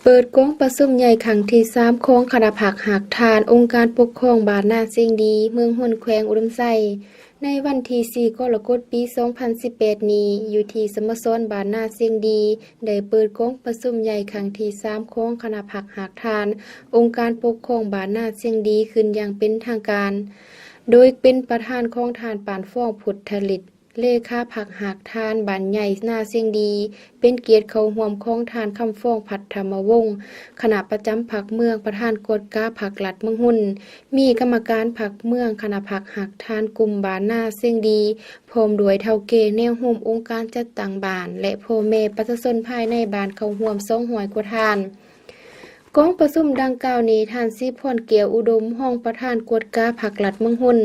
ເປີດກອງປະຊຸມໃຫຍ່ຄັ້ງທີສາມຂອງຄະນະພັກຮາກຖານອົງການປົກຄອງບ້ານນາຊຽງດີ ເມືອງໂຮນ ແຂວງອຸດົມໄຊ ໃນວັນທີສີ່ ກໍລະກົດ ປີສອງພັນສິບແປດນີ້ ຢູ່ທີ່ສະໂມສອນບ້ານນາຊຽງດີ ໄດ້ເປີດກອງປະຊຸມໃຫຍ່ຄັ້ງທີສາມຂອງຄະນະພັກຮາກຖານອົງການປົກຄອງບ້ານນາຊຽງດີຂຶ້ນຢ່າງເປັນທາງການ ໂດຍເປັນປະທານຂອງທ່ານ ປານຟອງ ພຸດທະລິດ ເລຂາພັກຮາກຖານບ້ານໃຫຍ່ນາຊຽງດີ, ເປັນກຽດເຂົ້າຮ່ວມຂອງທ່ານ ຄຳຟອງ ພັດທຳມະວົງ ຄະນະປະຈຳພັກເມືອງ, ປະທານກວດກາພັກລັດເມືອງໂຮນ, ມີກຳມະການພັກເມືອງ, ຄະນະພັກຮາກຖານກຸ່ມບ້ານນາຊຽງດີ, ພ້ອມດ້ວຍເຖົ້າແກ່ແນວໂຮມອົງການຈັດຕັ້ງບ້ານ ແລະ ພໍ່ແມ່ປະຊາຊົນພາຍໃນບ້ານເຂົ້າຮ່ວມສອງຮ້ອຍກວ່າທ່ານ. ກອງປະຊຸມດັ່ງກ່າວນີ້ ທ່ານ ສີພອນ ແກ້ວອຸດົມ ຮອງປະທານກວດກາພັກລັດເມືອງໂຮນ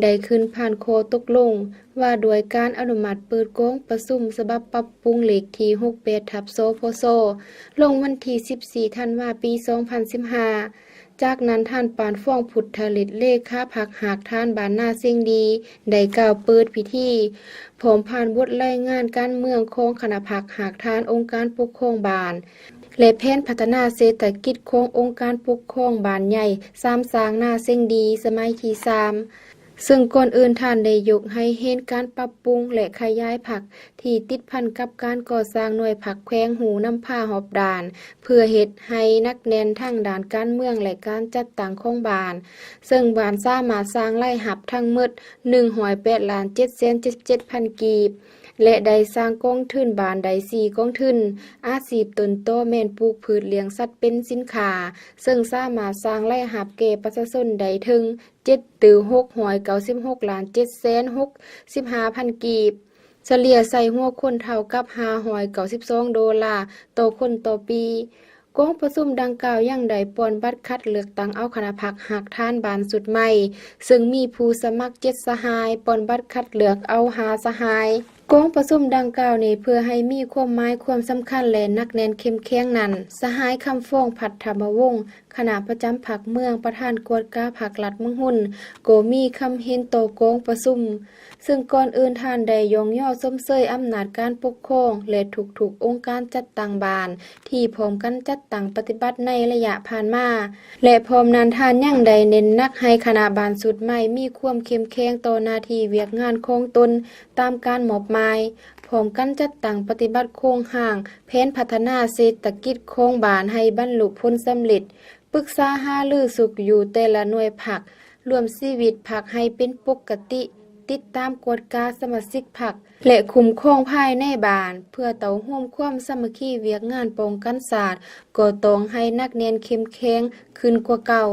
ໄດ້ຂຶ້ນຜ່ານຂໍ້ຕົກລົງວ່າດ້ວຍການອະນຸມັດເປີດກອງປະຊຸມສະບັບປັບປຸງເລກທີຫົກແປດ ທັບ ສພຊ ລົງວັນທີສິບສີ່ ທັນວາ ປີສອງພັນສິບຫ້າ. ຈາກນັ້ນ ທ່ານ ປານຟອງ ພຸດທະລິດ ເລຂາພັກຮາກຖານບ້ານນາຊຽງດີ ໄດ້ກ່າວເປີດພິທີ ພ້ອມຜ່ານບົດລາຍງານການເມືອງຂອງຄະນະພັກຮາກຖານອົງການປົກຄອງບ້ານ ແລະ ແຜນພັດທະນາເສດຖະກິດຂອງອົງການປົກຄອງບ້ານໃຫຍ່ສາມສ້າງນາຊຽງດີສະໄໝທີສາມ ເຊິ່ງກ່ອນອື່ນທ່ານໄດ້ຍົກໃຫ້ເຫັນການປັບປຸງ ແລະ ຂະຫຍາຍພັກທີ່ຕິດພັນກັບການກໍ່ສ້າງໜ່ວຍພັກແຂວງຮູ້ນຳພາຮອບດ້ານ ເພື່ອເຮັດໃຫ້ໜັກແໜ້ນທາງດ້ານການເມືອງ ແລະ ການຈັດຕັ້ງຂອງບ້ານ, ເຊິ່ງບ້ານສາມາດສ້າງລາຍຮັບທັງໝົດໜຶ່ງຮ້ອຍແປດລ້ານເຈັດແສນເຈັດສິບເຈັດພັນກີບ ແລະ ໄດ້ສ້າງກອງທຶນບ້ານໄດ້ສີ່ກອງທຶນ, ອາຊີບຕົ້ນຕໍແມ່ນປູກພືດລ້ຽງສັດເປັນສິນຄ້າ, ເຊິ່ງສາມາດສ້າງລາຍຮັບແກ່ປະຊາຊົນໄດ້ເຖິງເຈັດຕື້ຫົກຮ້ອຍເກົ້າສິບຫົກລ້ານເຈັດແສນຫົກສິບຫ້າພັນກີບ, ສະເລ່ຍໃສ່ຫົວຄົນເທົ່າກັບຫ້າຮ້ອຍເກົ້າສິບສອງໂດລາຕໍ່ຄົນຕໍ່ປີ. ກອງປະຊຸມດັ່ງກ່າວຍັງໄດ້ປ່ອນບັດຄັດເລືອກຕັ້ງເອົາຄະນະພັກຮາກຖານບ້ານຊຸດໃໝ່, ເຊິ່ງມີຜູ້ສະໝັກເຈັດສະຫາຍ, ປ່ອນບັດຄັດເລືອກເອົາຫ້າສະຫາຍ. ກອງປະຊຸມດັ່ງກ່າວນີ້ ເພື່ອໃຫ້ມີຄວາມໝາຍຄວາມສຳຄັນ ແລະ ໜັກແໜ້ນເຂັ້ມແຂງນັ້ນ, ສະຫາຍ ຄຳຟອງ ພັດທຳມະວົງ ຄະນະປະຈຳພັກເມືອງ, ປະທານກວດກາພັກລັດເມືອງໂຮນ ກໍມີຄຳເຫັນຕໍ່ກອງປະຊຸມ, ເຊິ່ງກ່ອນອື່ນທ່ານໄດ້ຍ້ອງຍໍຊົມເຊີຍອຳນາດການປົກຄອງ ແລະ ທຸກໆອົງການຈັດຕັ້ງບ້ານ ທີ່ພ້ອມກັນຈັດຕັ້ງປະຕິບັດໃນໄລຍະຜ່ານມາ ແລະ ພ້ອມນັ້ນທ່ານຍັງໄດ້ເນັ້ນໜັກໃຫ້ຄະນະບ້ານຊຸດໃໝ່ມີຄວາມເຂັ້ມແຂງຕໍ່ໜ້າທີ່ວຽກງານຂອງຕົນຕາມການມອບໝາຍ, ພ້ອມກັນຈັດຕັ້ງປະຕິບັດໂຄງຮ່າງແຜນພັດທະນາເສດຖະກິດຂອງບ້ານໃຫ້ບັນລຸຜົນສຳເລັດ, ປຶກສາຫາລືຊຸກຍູ້ແຕ່ລະໜ່ວຍພັກ, ຮ່ວມຊີວິດພັກໃຫ້ເປັນປົກກະຕິ, ຕິດຕາມກວດກາສະມາຊິກພັກ ແລະ ຄຸ້ມຄອງພາຍໃນບ້ານ. ເພື່ອເຕົ້າໂຮມຄວາມສາມັກຄີວຽກງານປ້ອງກັນຊາດ ກໍຕ້ອງໃຫ້ໜັກແໜ້ນເຂັ້ມແຂງຂຶ້ນກວ່າເກົ່າ.